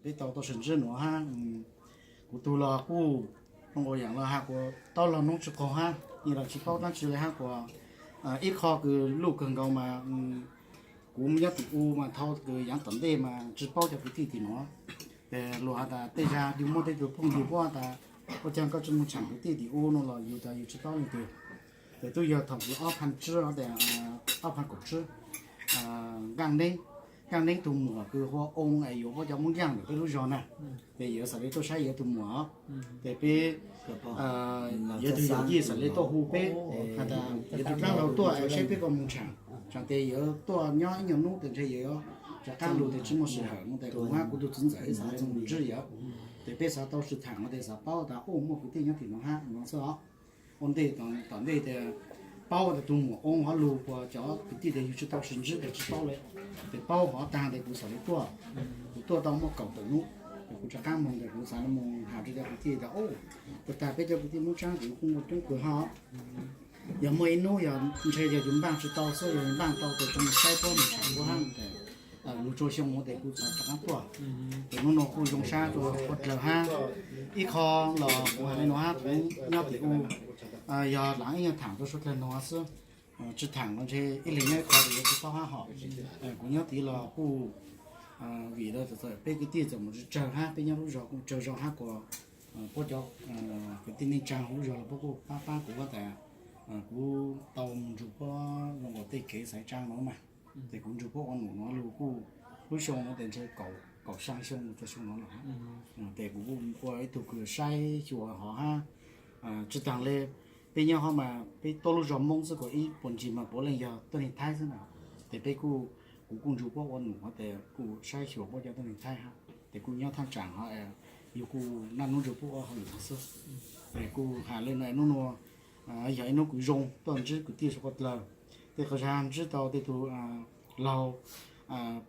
Peb tau tuaj sib ntsib nuav hab, kuv tug los kuj zoo ua yaam los has kuas taub log noob tsi qaug hab, yeej los tsi paub dlaab tsi le hab kuas ib qho kws luj kawg nkaus mas kuv nyob tim u mas thaus kws yaav tom ntej mas tsi paub cov kwv tij tim nuav. Ces luas has tas tej zag yug muaj tej tug phooj ywg puab tas, ua caag koj tsi moog tshaam kwv tij tim u no los yug tas yug tsi paub leej twg. Ces tub yog thaus kws ob phav tsib, ob phav kaum tsib, Nqaaj Neeb, Nqaaj Neeb tug muam kws hu ua Oo es yuav puab cov Moob Yaaj ntawm peb lub zog na. Ces yawg xaav le tuaj saib yawg tug muam os. Ces peb, yawg tug yawm yij xaav le tuaj hu peb, has tas yawg tug dlaab laug tuaj es saib peb puas moog tshaam. Tsam tes yawg tuaj nyob ib nyuag nub tes ntshe yawg rov qaab lug tes tsi muaj sij hawm no tes kuv hab kuv tug txiv ntxawm xaav le moog ntsib yawg. Ces peb xaav tau sib thaam no tes xaav paub tas u muaj kwv tij nyob tim nuav hab no xwb os. Ua ntej tom ntej tes paub tas tug muam Oo hov lug kuas cov kwv tij tes yug tsi tau sib ntsib tes tsi paub le. Tes paub hov taag tes kuv xaav le tuaj. Kuv tuaj tau muaj kaum tawm nub, tes kuv rov qaab moog tes kuv xaav le moog has rua cov kwv tij tas u, tag tag peb cov kwv tij Moob Tsaab kuv kuj muaj coob kawg hab. Yog muaj ib nub yog ntshe yog yug npaaj tsi tau xwb, yog yug npaaj tau tes tsi moog saib puab moog tshaam puab hab tes lug tsua xyoo nuav tes kuj xaav rov qaab tuaj. Ces nub nuav kuj zoo sab rua puab dlawg hab. Ib qho los kuv has le nuav hab, kuv nyob tim u, yog laav ib nyuag thaam rua suav dlawg nuav xwb. Tsi thaam los ntshe ib leeg nyob ib qho tes yuav tsi paub hab hom. Kuv nyob tid los kuj vim le txawm peb kwv tij txawm mus tsi tsawg hab, peb nyob lub zog kuj tsawg zog hab kuas puab cov kwv tij neej tsaa lub zog los puab kuj pab pab kuv tas kuv tau mus nrug puab zoo nkaus tej kev xaiv tsaa nuav mas. Tes kuv nrug puab ua num nuav lug kuj lub xyoo nuav tes ntshe kaum xyaa xyoo mus rua xyoo nuav lawm hab. Tes kuv kuj ua ib tug kws saib xyuas hov hab. Tsi taag le peb nyob hov mas peb tuab lub zog Moob xwb kuas ib puas ntsis mas puav leej yog tuab neeg Thaib xwb na. Tes peb kuj, kuv kuj nrug puab ua num hov tes kuj saib xyuas puab cov tuab neeg Thaib hab. Tes kuj nyob thaaj tsaam hov, yug kuj naj nub nrug puab ua hauj lwm hov xwb. Tes kuj has le nuav nub nuav yog ib nub kws zoo tuaj ntsib kwv tij suav dlawg. Tej qhov zag ntsib tau tej tug laug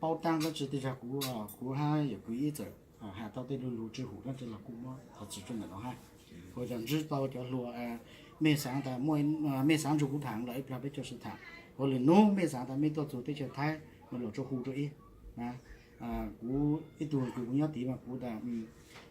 paub taab dlaab tsi tej zag kuv, kuv hab yawm kwv ib txawm has tau tej lug lug tsi hum dlaab tsi los kuj muab thov txim rua ntawm nuav hab. Kuas yog ntsib tau cov hluas, mej xaav tas, mej xaav nrug kuv thaam los ib plag peb coj sib thaam. Kuas lwm nub mej xaav tas mej tuaj txug teb chaws Thaib no los tsuas hu rua ib. Kuv ib tug kws kuv nyob tid mas kuv tas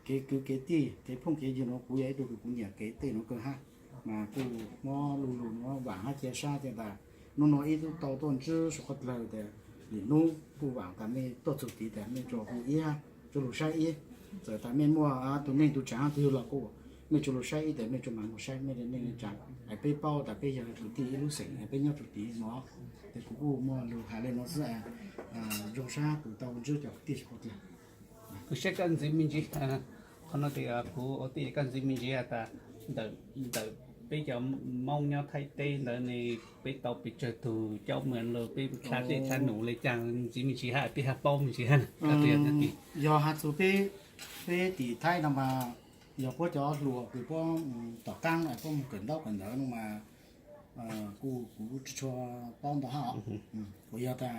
kev kwv kev tij kev phooj kev ywg nuav kuv yog ib tug kws kuv nyiam kev tej nuav kawg hab. Mas kuj muab lug lug nuav vaam hab cia sab cia tas nub nuav ib tug tau tuaj ntsib suav dlawg tes lwm nub kuj vaam tas mej tuaj txug tid tas mej tsuas hu ib, tsuas lug saib ib. Txawm tas mej muaj tug neej tug tsaav hab twg los kuj mej tsuas lug saib ib tes mej tsuas maam lug saib mej le neej le tsaav es peb paub tas peb yog kwv tij ib lub xeem es peb nyob txug tid nuav. Tes kuv kuj muaj lug has le nuav xwb. Zoo sab kuv tau ntsib cov kwv tij suav dlawg. Kuv saib koj ntxiv me ntsis, qhov no tes kuv ua tij koj ntxiv me ntsis has tas ntawm peb cov Moob nyob Thaib teb ntawd ne, peb tau pes tsawg tug caub mws los peb dlha dej dlha num le caag ntxiv me ntsis hab peb hab paub me ntsis hab. Yog has txug peb, peb tim Thaib no mas yog puab cov hluas kws puab tom qaab es puab mus kawm ntaub kawm ntawv no mas kuj kuv tsi tshua paub ntau hab. Kuv yog tas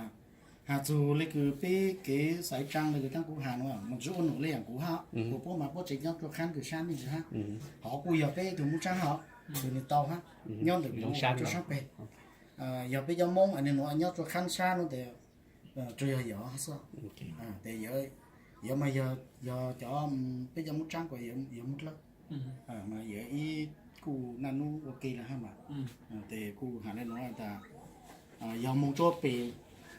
has txug le kws peb kev xaiv tsaa le kws taab kuv has nuav mas tsi ua num le yaam kuv hab. Kuas puab mas puab tsev nyob Tsua Qhab kws sab me ntsis hab. Hov kuj yog peb tug Moob Tsaab hab, kws nwg tau hab, nyob ntawm kuv rua saab peg. Yog peb cov Moob es nwg nuav nyob Tsua Qhab sab nuav tes tsuas yog yawg xwb. Tes yawg mas yog cov, peb cov Moob Tsaab kuas yog Moob Dlawb. Mas yawg ib kuj naj nub ua ke le hab mas. Tes kuj has le nuav tas yog moog tsua pem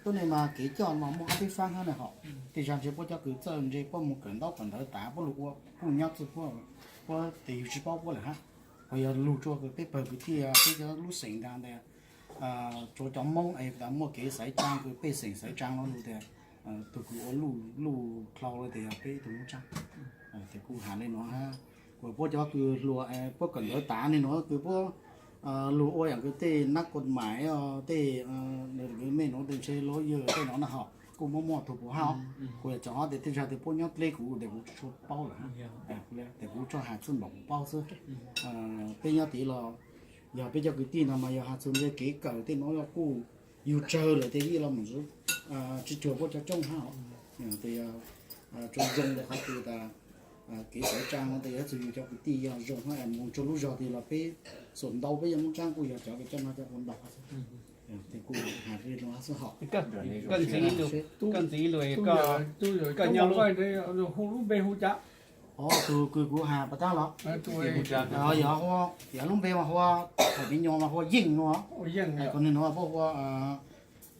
tuab neeg mas kev coj mas muaj ob peb faab hab na hom. Tej zag ntshe puab cov kws txawj ntshe puab mus kawm ntaub kawm ntawv tas puab lug ua kuj nyob txug puab, puab tes yug tsi paub puab lawm hab. Ho yog lug tsua peb pawg kwv tij peb cov lub xeem ntaag tes tsuas cov Moob es tas muaj kev xaiv tsaa kws pej xeem xaiv tsaa no lug tes tug kws ua luj dlhau le tes yog peb tug Moob Tsaab. Tes kuj has le nuav hab, kuas puab cov kws hluas puab kawm ntawv tas ne nuav kws puab lug ua yaam kws tej nab kuas maim tej, mej nuav tes ntshe lawyer tej nuav na hom, kuj muaj muaj tug puas hab. Kuas yog cov hov tes tej zag tes puab nyob dleb kuv tes kuv tsi tshua paub lawm hab. Tes kuv tsuas has txuj npaum kuv paub xwb. Peb nyob tid los yog peb cov kwv tij no mas yog has txug le kev kawm tej nuav los kuj yug tsawg lawm tes vim los mus tsi cuag puab cov coob hab. Tes tsuas zoo le qhov kws tas kev xaiv tsaa no tes yog txug yug cov kwv tij yog zoo hab es mus tsua lub zog tid los peb xuam ntau peb yog Moob Tsaab kuj yog cov kws coj noj coj ua ntau hab xwb. Koj ntxiv ib lus, koj ntxiv ib lus, koj nyob lub, hu lub npe hu cas? Tus kws kuv has pas tab los, yog, yog lub npe mas hu ua, thaum me nyuam mas hu ua Yeej no, kom nws no puab hu ua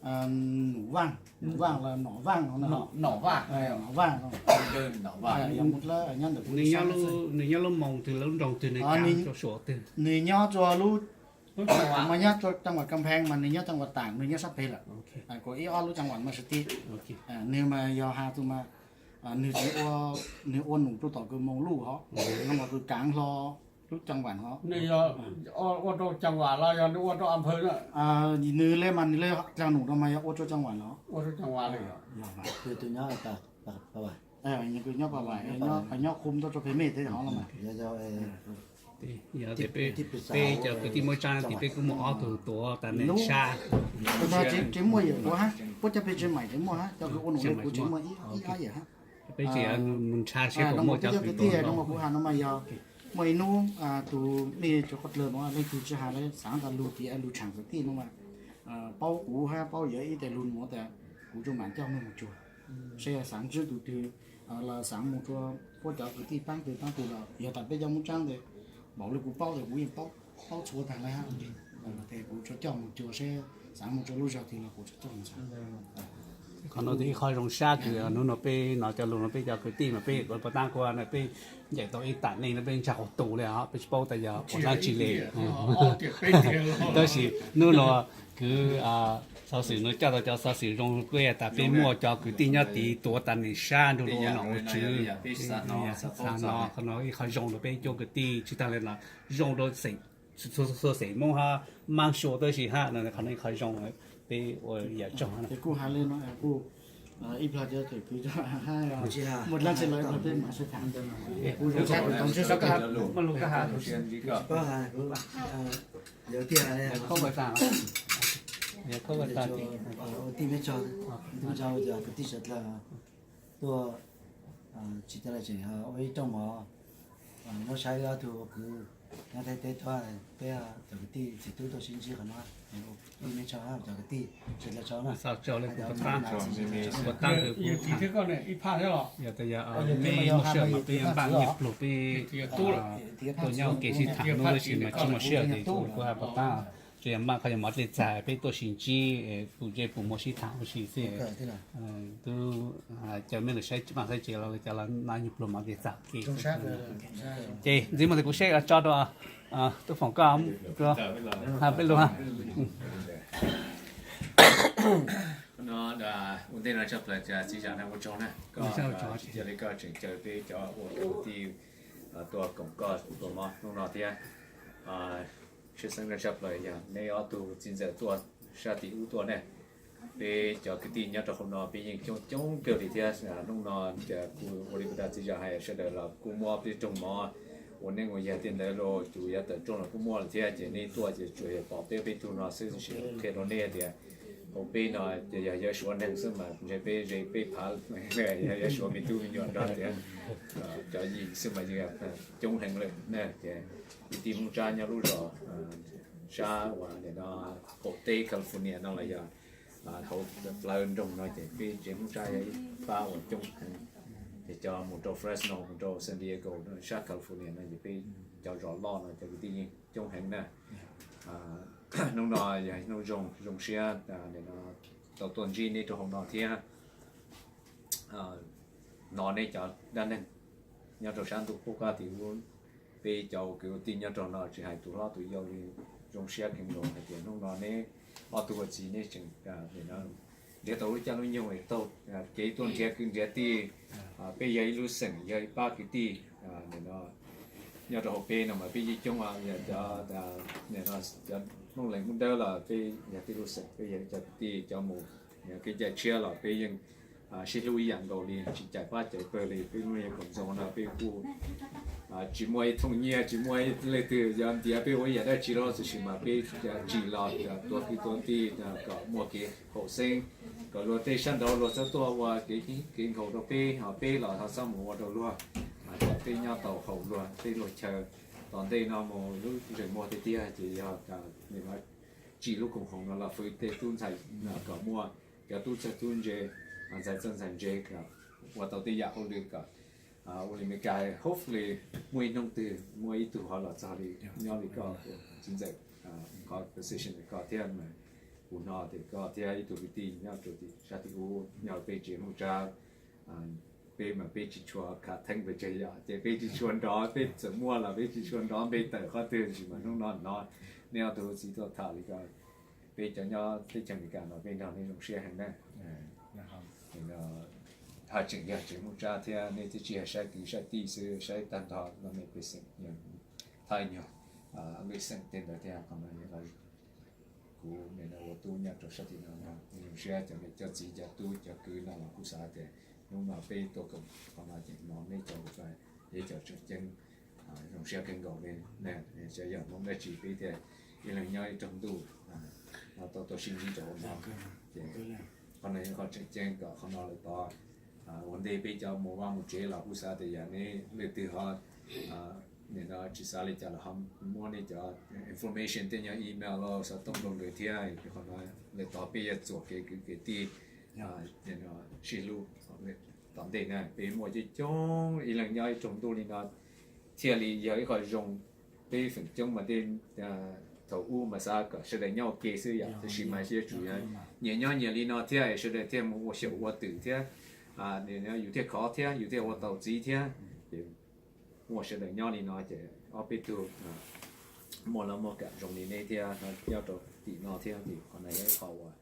Num Vaaj, Num Vaaj los Nom Vaaj no, Nom Vaaj no. Nws nyob lub moos twg, lub nroog twg, nws nyob rua lub, mas nyob rua cag vas Kas Phees mas nws nyob cag vas Taam, nws nyob sab pem lawm, kuas ib ob lub cag vas mas sib tib. Nws mas yog has tus mas nws tsis, nws ua num rua tom kws moos luj hov, no mas kws kaav hlo lub cag vas hov. Ua rua cag vas los yog nws ua rua a phaw? Nws le mas nws le dlaag num rua mas yog ua rua cag vas los. Kws nyob Pas Vais, nyob khu tuaj rua pem mej teb hov los mas. Peb cov kwv tij Muaj Tsab tim peb kuj muaj ob tug tuav tas neeg sab. Tsis muaj yawm kuv hab, puab cov peg tsis maim tsis muaj hab, cov kws ua num le kuv tsis muaj ib ob yawm hab. Peb tsis mus nrhav seb puas muaj cov kwv tij no mas kuv has no mas yog muaj ib hnub tus mej tso qhov dlawg no leej twg tsi has le xaav tas lug tias lug tshaam kwv tij no mas paub kuv hab paub yawg ib tes lug nuav tas kuv tsuas maam coj mej mus cuag, seb xaav ntsib tus twg los xaav mus rua puab cov kwv tij paab twg paab twg los yog tas peb cov Muaj Tsab tes npaum le kuv paub tes kuv yeej paub txhua taag le hab. Tes kuv tsuas coj mus cuag seb xaav mus rua lub zog twg los kuv tsuas coj mus xaav. Qhov no ib qhov zoo sab kws hnub no peb no cov lug no peb cov kwv tij mas peb puas taab kuv no peb ncaim tau ib taam neej no peb ntshai quas tus le os, peb tsis paub tas yog puas dlaab tsi le. Tab sis hnub no kwv xov xwm no coj tau cov xov xwm zoo, kuj tas peb muaj cov kwv tij nyob tid tuav tas neeg sab nrug rua ua nom ua tswv. Xav no qhov no ib qhov zoo rua peb cov kwv tij tsis taag le no, zoo rua txhua xeem Moob hab Maab Sua tab sis hab no qhov no ib qhov zoo peb ua yam tsaug. Kuj has le no kuj ib plag cov kwv tij Muaj Tsab tsi los peb maam sib tham. Ua tij meb tso, ua tij sawv dlawg tuaj tsis tas le tseem ua ib rooj mov nyob saib ob tug kwv nyob Thaib teb tuaj, peb cov kwv tij txiv tub tuaj sib ntsib qhov no. Ua tij meb tso, cov kwv tij sawv dlawg tso na. Xav tso le kuv puas taab, puas taab kws kuv thiab koj ib phaj thiab los yog tas yog mej muaj sij hawm mas peb yuav npaaj ib pluag peb tuaj nyob ua ke sib tham no tab sis mas tsis muaj sij hawm tes kuv kuj has puas taab. Tsuas yog npaaj qhov yog mov dlej txag peb tuaj sib ntsib pum ntsej pum muag sib tham ua si xwb. Tub caw mej lug saib, maj saib tsev los cov los noj nyuag pluag mov dlej txag ua ke. Ces ntxiv mus tes kuv saib tso rua tub foom koj peb lug. Ua ntej no tshaj plaws txiv zam na ua tsaug na, koj tseem caw peb cov ua kwv tij tuaj koom koj tua mov hnub no thiab. Tshwj xeeb tshaj plaws yog neb ob tug txiv ntxawm tuaj sab tim ub tuaj ne. Peb cov kwv tij nyob rau hauv no peb yeej coob coob kawg li thiab. Hnub no kuv ua li kuv tas txiv zam hais sawv daws los kuj muab peb rooj mov ua neeb ua yaig tej ntawd los tus yav tawm rooj los kuj muaj lawm thiab ces neb tuaj ces tsuas yog pom peb peb tug no xwb tab sis qhia rau neb tias hauv peb no ces yog yawg Suav neeg xwb mas ntshe peb ze peb phav, yog yawg Suav me tub me nyuam nrog tias cov yim xwb mas yeej coob heev lawm na. Ces kwv tij Hmoob Tsab nyob lub zos sab uas nim no qaum teb California no los yog hauv plawv nroog no ces peb tsev Hmoob Tsab yog ib pab uas coob heev. Ces cov mus rau Fresno, mus rau San Diego, sab California no ces peb cov zos loj no cov kwv tij yeej coob heev na. Hnub no yog hnub zoo, zoo siab tau tuaj ntsib neb rau hauv no thiab hnov neb cov dab neeg nyob rau sab ntuj qub qab tim ub. Peb cov kwv tij nyob rau no tsis hais tus hlob tus yau li zoo siab kheev nkaus hais tias hnub no neb ob tug ua txiv neb tseem nrhiav tau lub caij lub nyoog taug kev tuaj nrhiav kwv nrhiav tij. Peb yog ib lub xeem, yog ib pab kwv tij nyob rau hauv peb no mas peb yeej coob, cov Hmoob Leeg Hmoob Dawb los peb yog tib lub xeem, peb yog cov kwv tij cov mus kev cai tshiab los peb yeej sib hlub ib yam nkaus li, tsis cais pab cais pawg li. Peb lub neej koom txoos no peb kuj tsis muaj ib thooj nyiaj, tsis muaj ib leej twg yuav ntiav peb ua ib yam dab tsi los tab sis mas peb tsim los tuav kwv tuav tij kom muaj kev haum xeeb, kom luag tej sab nraud luag txhob tuaj ua kev nkaus rau peb, ho peb los ho txhob mus ua rau luag, kom peb nyob tau haum luag tej luag chaw. Tom ntej no mus lub ntsej muag tiag tiag ces yog tsim lub koom haum no los fwv tej tub ntxhais kom muaj cov tub txawj tub ntse, ntxhais txawj ntxhais ntse kom ua tau tej yam hauj lwm kom ua li Meskas hopefully muaj ib hnub twg muaj ib tug ho los txog li nyob li koj txiv ntxawm qhov position li koj thiab mas kuv hnov tias koj thiab ib tug kwv tij nyob rau tim sab tim ub nyob peb tsev Hmoob Tsab, peb mas peb tsis tshua khav theeb pes tsawg yam ces peb tsis tshua nrov, peb txawm muaj los peb tsis tshua nrov npe tawm qhov twg tab sis mas hnub no hnov neb ob tug txiv tuaj tham li ko, peb cov nyob teb chaws Amelikas no peb nrog nej zoo siab heev na. Haj tseem yog tsev Hmoob Tsab thiab nej twb tsis yog saib kwv saib tij xwb, saib tag nrho no me pej xeem, thaj nyuag lwm xeem tej ntawd thiab qhov no kuv nim no ua tub nyob rau sab tim no no zoo siab cov niam cov txiv cov tub cov kwv no los kuj xav tias hnub no peb tuaj koom qhov no ces hnov neb cov lus es cov tseem ceeb zoo siab kawg nkaus li. Xyov yog hnub dab tsi peb thiaj ib leeg nyob ib rooj ntuj no tau tuaj sib ntsib rau hauv no ces qhov no yog qhov tseem ceeb kom qhov no lawm tod. Ua ntej peb cov mus vaj mus tsev los kuj xav tias yog neb leej twg ho nim no tsis xav li cas los ho muab nej cov information tej nyuag email los xov tooj rau nkawd thiab. Qhov no lawm tod peb yuav txuas kev kwv kev tij sib hlub tom ntej na. Peb muaj coob coob ib leeg nyob ib rooj ntuj li no thiaj li yog ib qho zoo. Peb feem coob mas tej thaum ub mas xav kom sawv daws nyob ua ke xwb yom, tab sis mas yuav tsum yog nyias nyob nyias li no thiab sawv daws thiaj mus ua xyaum ua twm thiab yus thiaj khov thiab yus thiaj ua tau txiv thiab. Ces muaj sawv daws nyob li no ces ob peb tug muaj laj muaj kam zoo li neb thiab nyob rau tim no thiab tim qhov no yog ib qho uas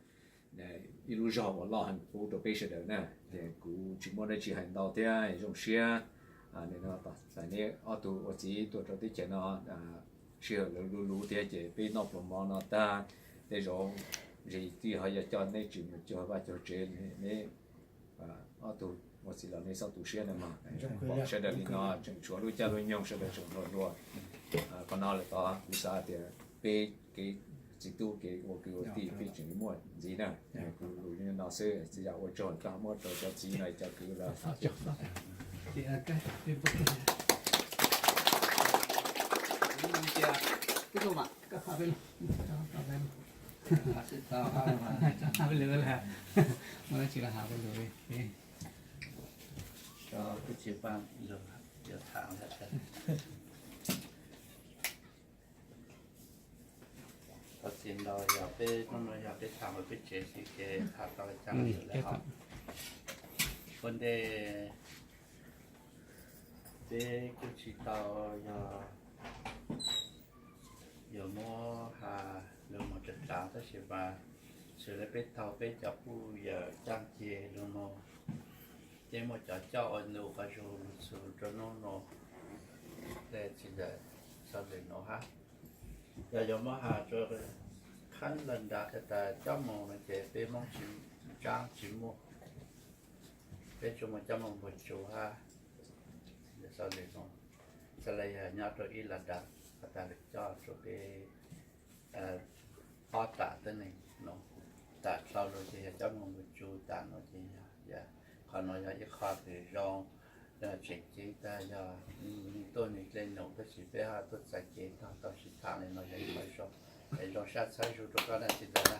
ib lub zog uas loj heev pub rau peb sawv daws na. Ces kuv tsis muaj dab tsi hais ntau thiab zoo siab nim no txais neb ob tug ua txiv tuaj rau teb chaws no. Sij hawm lawv luv luv thiab ces peb noj pluas mov no tag, tej zaum zis tij ho yuav coj neb tsis mus cuag vaj cuag tsev, neb ob tug ua txiv los nej txhob tu siab na mog. Pom sawv daws li no tseem tshuav lub caij lub nyoog sawv daws tseem hluas hluas. Qhov no lawm tod kuv xav tias peb kev txiv tub kev ua kwv ua tij peb tseem muaj ntxiv na. Kuv lus no xwb, txiv yam ua tsaug koj muab rau cov txiv no cov kwv lawm. Thov txim ntau, yog peb hnub no yog peb tham hauv peb tsev xwb ces tham tau li cas los lawm hos. Ua ntej peb kuj tsis tau yog yuav muab has lus mus tsav tsav tab sis mas xws li peb taug peb cov phooj ywg caj ces lus no ces muaj cov coj ua ntu qhov zug lug txug rau hnub no tej txiv ntxawm xaus lwm no hab. Yog yuav muab has rua kheeb lawm nrad tas cob moos no ces peb Moob tsis, tsaab tsis muaj, peb tsuas muaj cob moos npug tsu hab. Xaus lwm no, txhaj le yog nyob rau ib las das has tas lwm coj rua peb ob tam tuab neeg no, tam dlhau lug ces yog cob moos npug tsu, tam no ces yog, qhov no yog ib qho kws zoo, tseem ceeb tas yog neeg tuaj neeg dle num tab sis peb ho tuaj txais kev tog tau sib tham li no yog ib qho zoo, es zoo sab txhawb zug rua koj na txiv ntxawm na.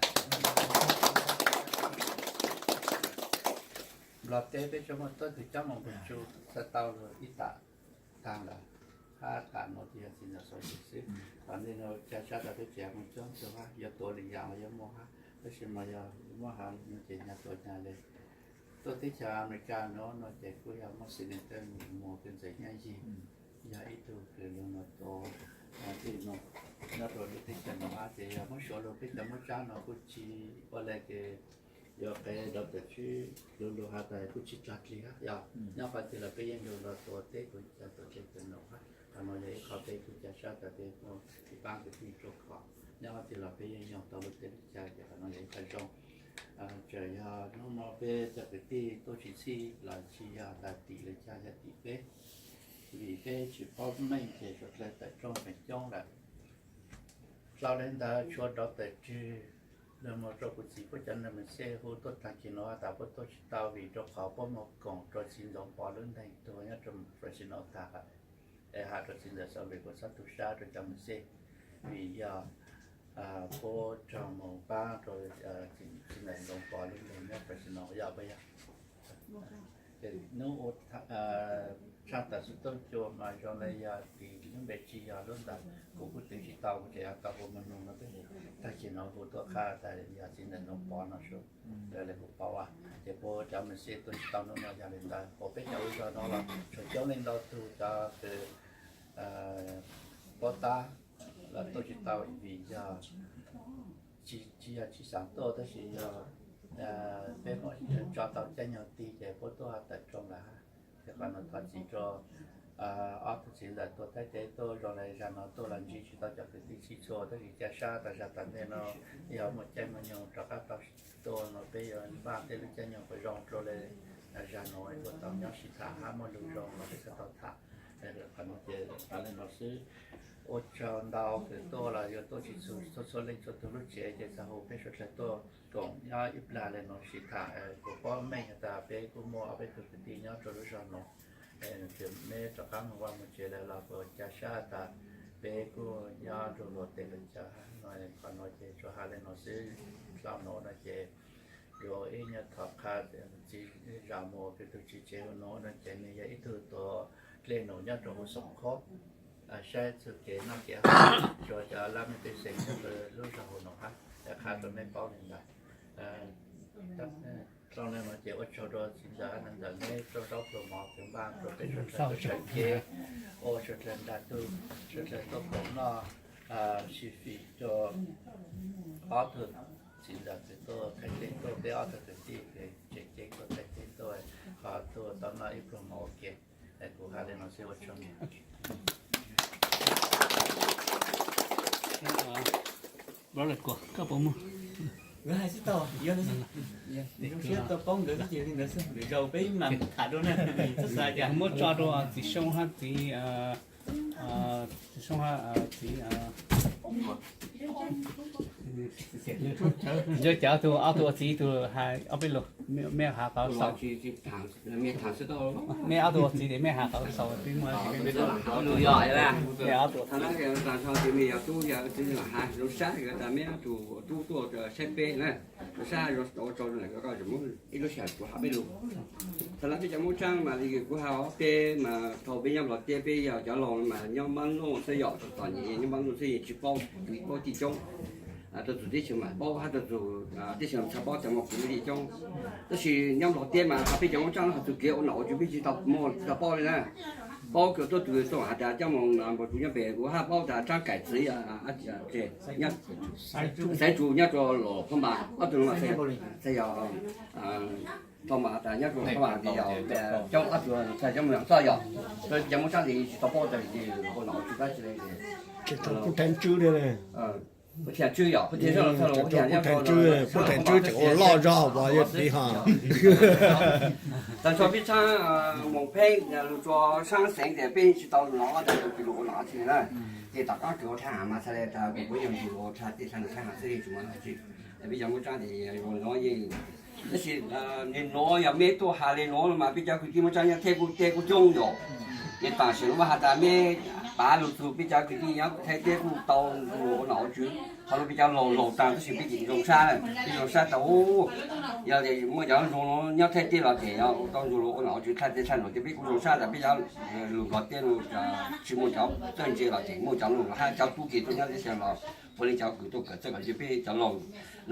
Nplog teb peb tsuas muaj tuab tug cob moos npug tsu txhaj tau lug ib tam taag lawm, hab tam no ces yog txiv ntxawm Xauv Lwm xwb. Thaum ntej no ca sab tas peb tsev moog coob tug hab, yuav tuav lwm yaam los yuav muaj hab, tab sis mas yog muab has no ces nyag tuav nyag le. Tuaj teb chaws Amelikas no no ces kuj yog muaj senator Moos Kws Ntxawm Nyab Yig, yog ib tug kws lug no tuav tij no nyob rau lub teb chaws no hab ces yog muab suav lug peb cov Moob Tsab no kuj tsis ua le kws yuav qev doctor tsi lug lug has tas kuj tsis tag dlig hab yog nyob qhov twg los peb yeej lug los tuav teb tuav chaw tuav dle tuav num hab. Qhov no yog ib qho peb kuj ca sab tas peb muaj ib paab kwv tij rua khom nyob qhov twg los peb yeej yoog tau lub teb lub chaw ces qhov no yog ib qho zoo. Txawm yog hnub no peb cov kwv tij tuaj tsis txhij los tsis yog tas tim lawv caj, yog tim peb, vim peb tsis paub meej ces suav dlawg tawm rooj feem coob lawm. Dlhau le ntawd tshuav doctor Tswg, nws mus rau kuv txiv puab cov naj mexej hu tuaj taag kis no tas puab tuaj tsis tau vim rau qhov puab muaj koom rau txiv Ntxoov Pov lub nteeg tuag nyob rau Fresno tag lawm. Es has rau txiv ntxawm Xauv Lwm kuas txhob tu sab rau cov mexej, vim yog Puab rog moog paab rua txiv ntxawm Ntxoov Pov lub nroog nyob Fresno yog puas yog? Ces nub tshaj tawm xov tooj cua mas zoo le yog tis lub npe tsi yog lub ntawd, kuv kuj twv tsi tau, kuv tseem yuav tau hu moog nug no, tag kis no hu tuaj qha tas yog txiv ntxawm Ntxoov Pov no sub, le kuv paub. Ces puab cov message tuaj tsi tau nub no yog le ntawd. Puab peb cov lub zog no los tsuas coob leej ntau tug cov kws puab tab los tuaj tsi tau vim yog tsi yog tsi xaav tuaj tab sis yog peb muab tso tau caij nyoog tig ces puab tuaj tawm rooj lawm hab. Ces qhov no thov txim rua ob tug txiv ntxawm tuaj Thaib teb tuaj zoo le zag no tuaj los ntsib tsi tau cov kwv tij txhij txhua, tab sis ca sab tas zag tas ntej no yog muaj caij muaj nyoog rov qab tau tuaj no peb yuav npaj tej lub caij nyoog puas zoo rua le zag no tuaj tau nyob sib tham hab muaj lug zoo los peb txhaj tau tham. Qhov no ces le no xwb. Ua tsaug ntau kws tuaj los yuav tuaj tsi txhua txhua leej txhua tug lub tsev ces txhaj hu peb suav dlawg tuaj koom nyob ib plag le no sib tham. Kuv paub meej tas peb kuj muaj ob peb tug kwv tij nyob rua lub zog no, ces meb rov qab moog vaj moog tsev lawm los kuv ca sab tas peb kuj nyob nrug luag tes luag chaw no. Qhov no ces tsuas has le no xwb. Dlhau nuav no ces yuav ib nyuag thov qha txiv Zam Muas kws tug txiv tsev hu nuav no ces nws yog ib tug tuav dlej num nyob rua huv Xoom Khob, saib txuj kev noj kev haus rua cov laj mej pej xeem nyob rua lub zog huv nuav hab, qha rua mej paub le ntawd. Dlhau le no ces ua tsaug rua txiv ntxawm hab ntxawm meb rau zaub rua mov kws npaj rua peb suav dlawg tuaj txhawb kev, ua suav dlawg nrag tug, suav dlawg tuaj koom noj sib fim rua ob tug txiv ntxawm kws tuaj Thaib teb tuaj, peb ob tug kwv tij kws tseem ceeb tuaj Thaib teb tuaj, ho tuaj tau noj ib pluag mov ua ke. Kuv has le no xwb ua tsaug. Brother Kuam, koj puas muaj? Nkawd hais xwb tau, yog li xwb. Zoo siab tau paub nkawd xwb ces li ntawd xwb, lwm zaus peb mam tham dua na. Muab tso rau txiv Soob hab txiv, txiv Soob hab txiv, nco cas ob tug, ob tug ua txiv ib tug hais ob peb lus, mej has qhov xaus. Mej ob tug ua txiv ces mej has qhov xaus peb muaj. Mej ob tug ua txiv. Zoo sab tas mej ob tug tub tuaj saib peb na, zoo sab, ua tsaug, ib lub sij hawm kuv has peb lus. Thaum lawv peb cov Moob Tsaab mas li kuv has, peb mas thaum peb nyob Nplog teb peb yog cov laug mas nyob Npab Looj xwb yom, txom nyem nyob Npab Looj xwb yeej tsis paub, tsis paub tij coob. Rau txug teb chaws mas paub, hab rau txug teb chaws txhaj paub tas muaj kwv tij coob. Tab sis nyob Nplog teb mas peb cov Moob Tsaab no txug kev ua nom ua tswv peb tsis tau muaj, tsis tau paub li na. Paub kws tuaj tug txawj has tas coj mus npaum tus nyob pem, kuv hab paub tas Tsaab Kaim txiv, Xaiv Tsu nyob rua Los Phab Npas, ob tug no mas Xaiv Yos, Phab Npas tas nyob rua Los Phab Npas ces yog coob, ob tug Xaiv Yos Moos Yos Txoj yog, cov Moob Tsaab li tsis tau paub tas ua nom ua tswv dlaab tsi li. Pub theem tswb yog, pub theem tswb, pub theem tswb tseem ua loj zog as yog li ho. Tas tso peb txhab moog pheej lug rua saab xeev tes peb tsis tau lug nov tas lug ua nom tsi na. Ces tom qaab kws ua dlhab mas txhad le tas kuv puab yog lug ua dlhab tej dlhab num saab has xwb tsis muaj dlaab tsi. Peb cov Moob Tsaab tes zoo no yeej, tab sis nwg nuav yog meb tuaj has le nuav mas peb cov kwv tij Moob Tsaab nyob Thaib kuj tej kuj coob yom. Ces tam sim nuav has tas meb pav lug txug peb cov kwv tij nyob Thaib teb kuj tau lug ua nom ua tswv, qhov nuav peb cov laug laug taag tab sis peb tseem zoo sab, peb zoo sab tas u, yog muaj cov zoo nyob Thaib teb los ces tau lug ua nom ua tswv dlhab tej dlhab num ces peb kuj zoo sab tas peb cov lug Nplog teb tsis muaj cov txawj ntse los ces muaj cov lug hab cov tub ki tuaj nyob teb chaws los puav leej cov kws tuaj kawm txawj kawm ntse peb cov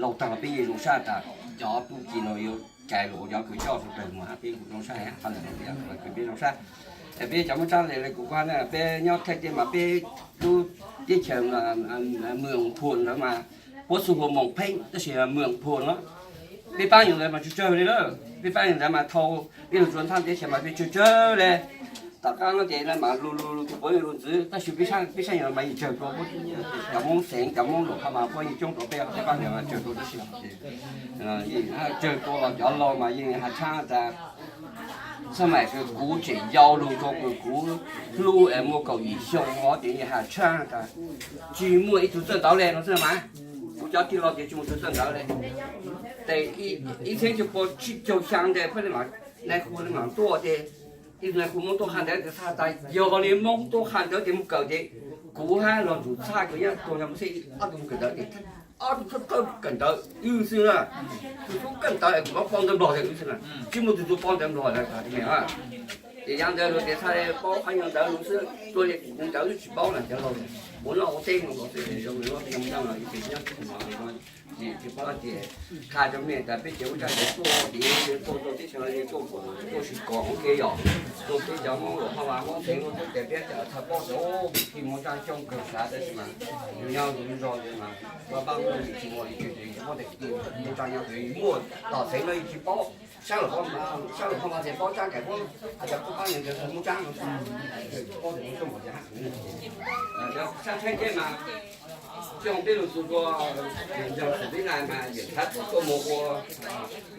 laug taag los peb yeej zoo sab tas cov tub ki no yuav cais lug ua cov kws coj suav dlawg moog hab peb kuj zoo sab hab, qhov ntawd peb zoo sab. Peb cov Moob Tsaab le kuv kuj has na, peb nyob Thaib teb mas peb lub teb chaws Moos Phuam ntawd mas puab xu hu Moos Pheeb tab sis Moos Phuam no, peb paab nyuas ntawd mas tsawg tsawg li na. Peb paab nyuas ntawd mas thaus peb lug rua ntxhab teb chaws mas peb tsawg tsawg le. Tom qaab no ces mas lug lug lug tus puav leej lug ntxiv tab sis peb sab nyuas mas yeej tsawg dlua, cov Moob xeev cov Moob lug qhov mas puab yeej coob dlua, peb paab nyuas mas tsawg dlua tab sis tsawg dlua los cov laug mas yeej has tshab tas xab mais kuv tseem yau lug dlua kws kuv hlub es muaj kaum yim xyoo os ces yeej has tshab tas tsis muaj ib tug txawj ntawv le no xwb mas. Kuv cov tij laug ces tsis muaj tug txawj ntawv le. Tes ib txheeb cuaj pua tsib caug xyaa tes peb le mas nais khu le mas tuaj ces Kuv Hmoob tuaj qha ntawv tias txhaj tas, yog li Hmoob tuaj qha ntawv tias mus kawm ces kuv hab los ntsum txhaj kawg nyob tuaj nyob mus xij ob tug mus kawm ntawv ces ob tug thawj thawj kawm ntawv wb xwb na. Tus tub kawm ntawv es kuv paub paub ntawv Nplog tias wb xwb na, tsis muaj tus tub paub ntawv Nplog na. Ces yav ntawd luag tias txhaj li paub qhov nyuag ntawv lus xwb, tuaj li kuv ntawv wb tsis paub na cov laus. Ua noj ua teb no los xwb zoo li no, nyob no ces nyob tsis paub ces qha rau mej tas peb ces ua tsaaj tes tuaj ces tuaj tuaj teb chaws no tuaj tuaj sim kom ua ke yom. Tuaj peb cov Hmoob luam Hmoob Vaj Hmoob Txeev Hmoob teb tes peb cov txhaj paub tias ub, tim Hmoob tsaab coob kawg sav tab sis mas yus nyob yus zog ces mas ua paab ub yus tsis muaj li ces yus tsis paub tias tim Hmoob tsaab nyob twg, yus muaj tom txheeb no yus tsis paub. Sab luam Hmoob Vaj Txeev paub tsaab kaim paub, cov tub paab nyob ntawd Hmoob tsaab no tsis paub tias Hmoob tsaab npaum cas. Cov sab teb chaws mas coj peb lug txug dua, yog xws li na mas yawm thav tuaj mus ua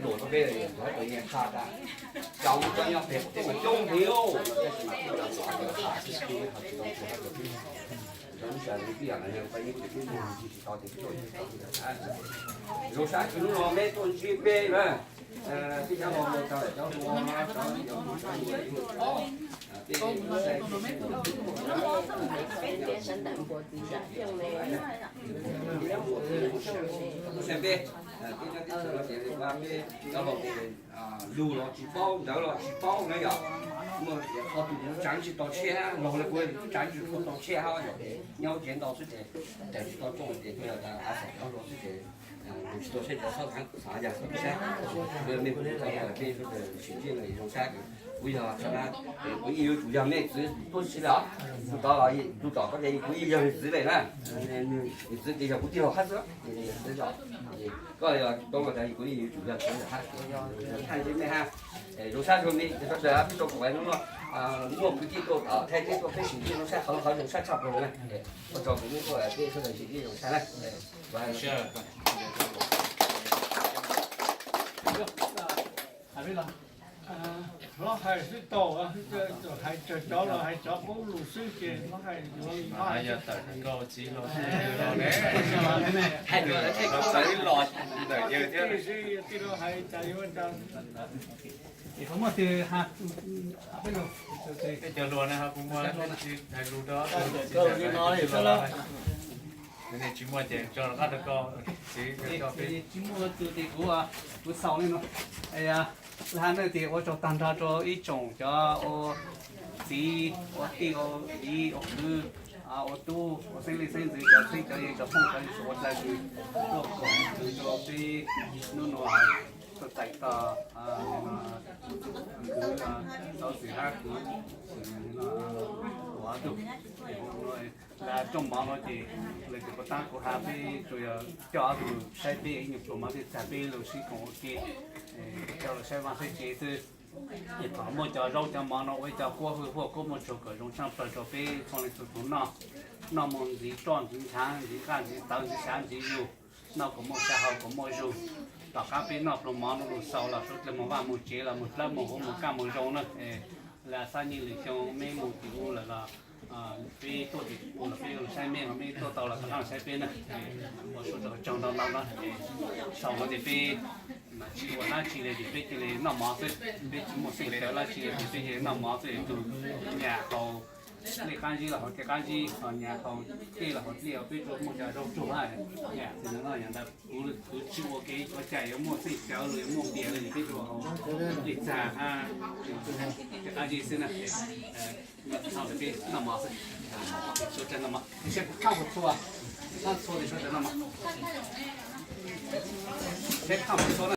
luam rau peb, yawm thav tuaj nyiam qha tas cov Hmoob cov nyob pem tej mas coob heev, tab sis mas peb cov xav tias qha tsis tau, qha tsis tau, qha tsis tau. Zoo sab kws hnub no meb tuaj ntsib peb na, peb cov laus cov hluas, cov yawg cov yawm, peb saib peb, peb cov teb chaws no ces peb cov laus ces lug los tsis paub, ntawv los tsis paub na yom. Muaj qhov twg kuv tsaav tsis tau tshiab, laug li kuv tsaav tsis tau tshiab hab yom, nyob tsev ntau xwb ces tawm tsis tau rooj ces kuj yog tas a xav cov hluas xwb ces kuv tsis tau saib cov xob thaav xav yam xav saib, mej kuv tau peb sawv daws sim ntsib no zoo sab. Kuv yog, kuv yeej yuav tsum yog mej txwv tuab si lawm, tus tod los tus tom koj ces kuv yeej yog nws txwv lawm na. Nws txwv ces yog kuv tij laug hab xwb, txwv yog koj yog tub los tas kuv yeej yuav tsum yog txwv hab, thaj ntsib mej hab. Zoo sab zoo li sawv daws peb tau kuv hnub no muaj kwv tij tuaj tom Thaib teb tuaj peb sim ntsib zoo sab, qhov qhov zoo sab tshaj plaws na. Ua tsaug kuv mej tuaj peb sawv daws sim ntsib zoo sab na. Hlob hais xwb tau, hais tsawg cov los hais cov paub lus xwb ces hlob hais yuav hais. Yog tawm rau txiv los, hais txawv ib los ntawm yawg thiab. Tij laug hais cas yuav cas. Ces qhov muaj twg peb lug, tej cov hluas na ho kuv muaj hais lus rau li no li xwb. Tsis muaj ces tso rov qab rau koj, txiv. Tsis muaj tus ces kuv, kuv xaus li no. Lwm hab ne ces ua tsaug tag nrho rau ib tsoom cov ua txiv ua tij ua viv ua kwv ua tub ua xeeb leej xeeb ntxwv cov txheeb cov ze cov phooj cov ywg ua dlaag kws tuaj koom kwv rau peb hnub no tuaj txais tos kwv Txauv Xwm hab kwv Tuam Tug. Lawv rooj mov no ces lawv tseem puas tab kuv has peb tsuas yog coj ob tug saib peb ib nyuag pluas mov thiaj txag peb lug sib koom ua ke, coj lug saib vaj saib tsev xwb. Es thaum muaj cov zaub cov mov no ua ib co kuab hwj huaj kuab muaj tsuag kom zoo tshaj plaws rau peb txhua leej txhua tus noj, noj mus ntxiv roj ntxiv nchaav ntxiv nqaj ntxiv tawv ntxiv xyav ntxiv yug, noj kom muaj sab haus kom muaj zug. Tom qab peb noj pluas mov no lug xaus los suav dlawg mus vaj mus tsev los mus dlawb mus huv mus kaj mus zoo na. Lawv xab nyiaj lwm xyoo meb mus tim ub lawm los peb tuaj tim ub los peb yuav lug saib meb, meb tuaj tau los rov qab saib peb na. Ua suav dlawg tsaug ntau ntau na. Xaus no ces peb tsis ua dlaab tsi le ces peb cia li noj mov xwb, peb tsis muaj xeej tawv dlaab tsi le ces peb cia li noj mov xwb. Tug nyam haus dlej qaab zib los haus dlej qaab zib, ho nyam haus dlej los haus dlej, peb tsuas muaj cov zaub tsuag hab. Nyam txiv no noj yam ntawd, kuv tsis ua ke ua cas yuav muaj xeej tawv los yuav muaj npias le ces peb tsuas haus dlej txag hab dlej qaab zib xwb na. Noj mov xwb, sawv daws noj mov, saib kuv khaaj puas txhua, khaaj txhua ces sawv daws noj mov, saib khaaj puas txhua na.